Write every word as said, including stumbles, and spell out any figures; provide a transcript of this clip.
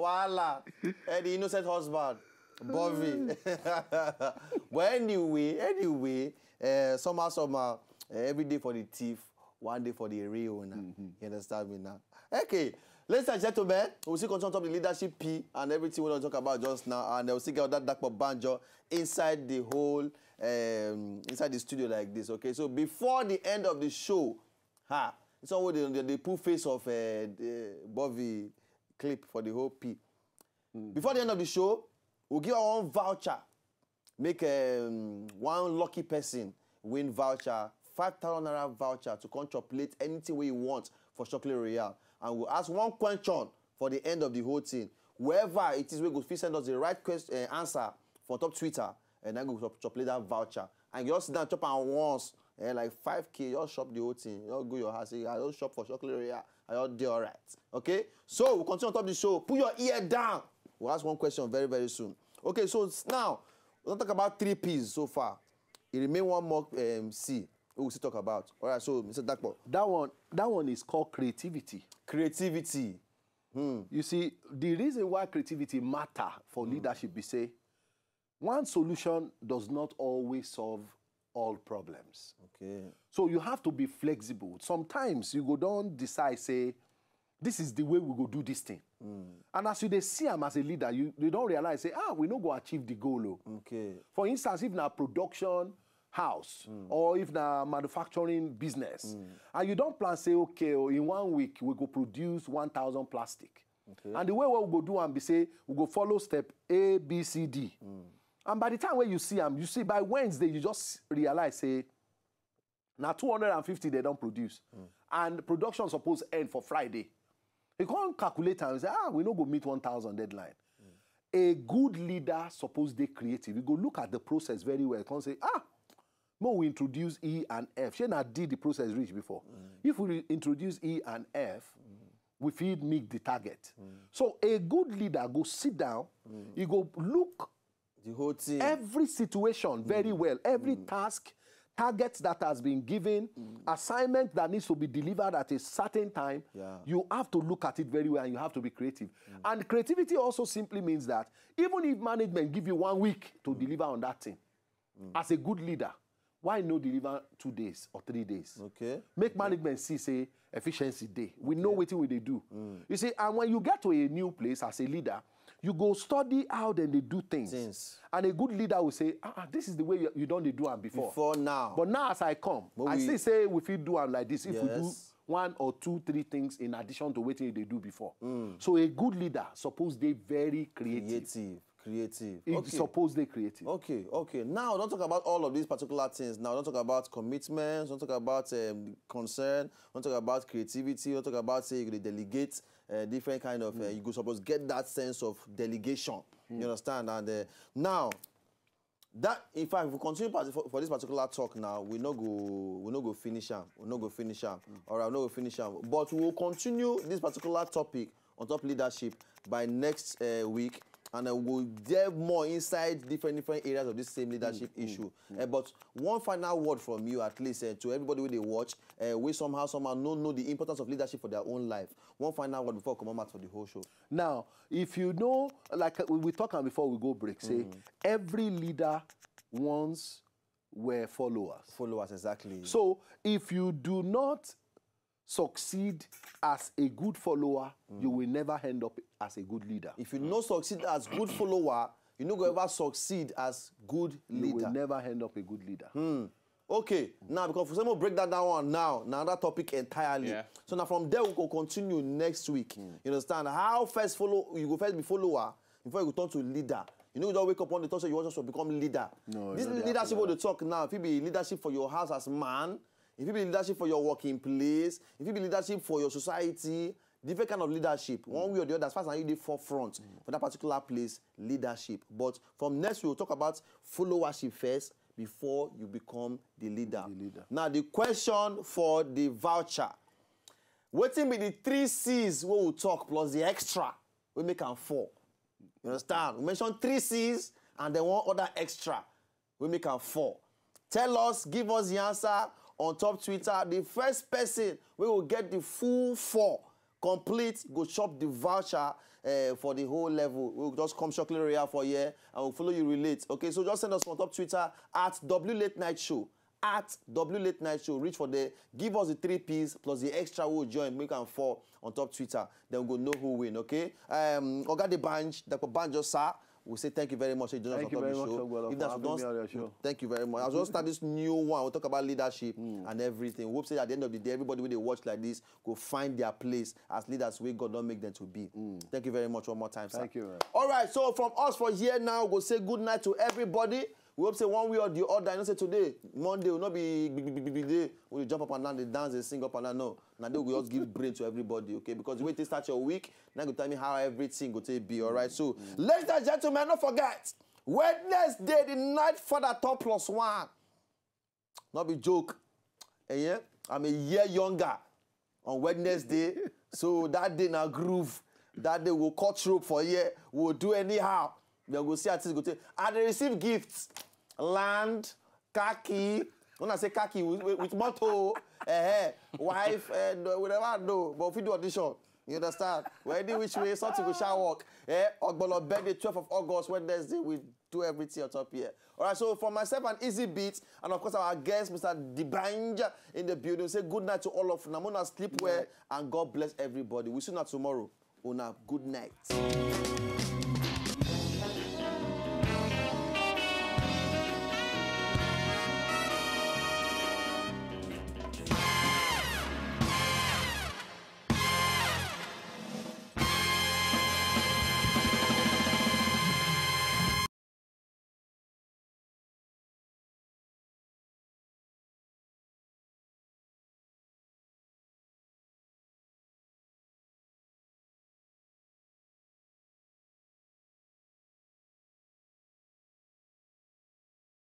Wahala. Eh, the innocent husband, Bobby. But anyway, anyway, uh, somehow, somehow, uh, every day for the thief, one day for the real owner. You understand me now? Okay, ladies and gentlemen, we'll still continue on top of the leadership P and everything we don't talk about just now, and we'll still get that Dapo Banjo inside the whole, um, inside the studio like this. Okay, so before the end of the show, ha, it's always the, the, the poor face of uh, the Bobby clip for the whole P. Before the end of the show, we'll give our one voucher. Make um, one lucky person win voucher, five thousand naira voucher to come chocolate anything where you want for Chocolate Royale. And we'll ask one question for the end of the whole thing. Whoever it is, we go fit send us the right quest, uh, answer for top Twitter, and then go chop, chocolate that voucher. And you just sit down, chop am once, eh, like five K, just chop the whole thing. Just go your house, say, "I don't shop for Chocolate Royale. I don't do all right." Okay? So, we'll continue on top of the show. Put your ear down. We'll ask one question very, very soon. Okay, so s- now, we'll talk about three P's so far. It remain one more um, C we will still talk about. All right, so, Mister Dakpo. That one, that one is called creativity. Creativity. You see, the reason why creativity matter for leadership is say one solution does not always solve all problems. Okay. So you have to be flexible. Sometimes you go don't decide say this is the way we go do this thing. And as you dey see am as a leader, you, you don't realize say, ah, we no go achieve the goal. Oh. Okay. For instance, if na production house or if na manufacturing business, and you don't plan say, okay, oh, in one week we go produce one thousand plastic. Okay. And the way we go do am be say we go follow step A, B, C, D. And by the time when you see am, you see by Wednesday, you just realize say now two hundred and fifty they don't produce. And production suppose end for Friday. You can't calculate and say, ah, we no go meet one thousand deadline. A good leader suppose they creative. You go look at the process very well. Can't say, ah, no, we introduce E and F. Shey na D the process reach before. If we introduce E and F, we fit meet the target. So a good leader go sit down, he go look The whole thing. Every situation very well, every task, target that has been given, assignment that needs to be delivered at a certain time, Yeah. you have to look at it very well and you have to be creative. And creativity also simply means that even if management give you one week to deliver on that thing, as a good leader, why no deliver two days or three days? Okay. Make management see say efficiency dey. We know wetin we dey do. You see, and when you get to a new place as a leader, you go study how dem dey do things. Things. And a good leader will say, ah, ah, this is the way you, you don dey do am before. Before now. But now as I come, But I we- see say we fit do am like this if we do Yes. one or two, three things in addition to wetin you dey do before. So a good leader suppose dey very creative. Creative. Creative. It Okay. suppose dey creative. Okay, okay. Now, don't talk about all of these particular things. Now, don't talk about commitments. Don't talk about um, concern. Don't talk about creativity. Don't talk about say you dey delegate uh, different kind of. Uh, you go suppose get that sense of delegation. You understand? And uh, now, that in fact, if we continue part- for, for this particular talk now, we no go we no go finish am. We no go finish am. All right, we no go finish am. But we will continue this particular topic on top leadership by next uh, week, and uh, we'll delve more inside different different areas of this same leadership issue. Uh, but one final word from you, at least uh, to everybody wey dey watch, uh, wey somehow somehow no know the importance of leadership for their own life. One final word before we come out for the whole show. Now, if you know, like uh, we, we talk am before we go break, say every leader wants were followers. Followers, exactly. So if you do not succeed as a good follower, you will never end up as a good leader. If you no succeed as good follower, you no go ever succeed as good You will leader. Never end up a good leader. Okay, now because for some break that down one now, na another topic entirely. Yeah. So now from there we go continue next week. You understand how first follow you go first be follower before you go turn to leader. You know you don't wake up on the thought say you want to become leader. No, This no, they leadership happen wey like dey talk now, if it be leadership for your house as man, if it be leadership for your working place, if it be leadership for your society, different kind of leadership, one way or the other, as far as you dey forefront for that particular place, leadership. But from next, we will talk about followership first before you become the leader. The leader. Now, the question for the voucher. Wetin be the three C's wey we talk plus the extra wey make am four? You understand? We mention three C's and then one other extra wey make am four. Tell us, give us the answer on top Twitter. The first person wey go get the full four complete, go chop the voucher uh, for the whole level. We'll just come Shockley Royale for here and we'll follow you relate. Okay, so just send us on top Twitter at W Late Night Show. At W Late Night Show, reach for there, give us the three P's plus the extra will join, make am four on top Twitter. Then we go know who win, okay? Um, Oga the Banj, Doctor Banjo Sir, we say thank you very much. Thank you very much, Ogbola, for having me on your show. Thank you very much. As we start this new one, we'll talk about leadership and everything. We hope say at the end of the day, everybody wey dey watch like this go find their place as leaders wey God don make them to be. Thank you very much one more time, sir. Thank you, man. All right, so from us for here now, we go say good night to everybody. We hope say one way or the other. I know say today, Monday, will not be big, big, big, big day. We dey jump up and down, dey dance, dey sing up and down. No, now they will just give brain to everybody, okay? Because the way they start your week, now go tell me how everything go take be, all right? So, ladies and gentlemen, don't forget, Wednesday, the night father top plus one. Not be joke. Eh, yeah? I'm a year younger on Wednesday. So that day na groove. That day we'll cut rope for here. We'll do anyhow. Then we'll see artists go take. And they receive gifts. Land, khaki. When I say khaki, with, with, with motto, eh, eh, wife, and uh, whatever I know. But if we do audition, you understand? Well, any which way, something will shall work. Eh, Ogbolo birthday, twelfth of August, Wednesday. We do everything on top here. All right, so for myself and Easy Beats, and of course our guest, Mister Dibanja in the building, say good night to all of Namona. Sleep well, and God bless everybody. We see you tomorrow. Una, good night.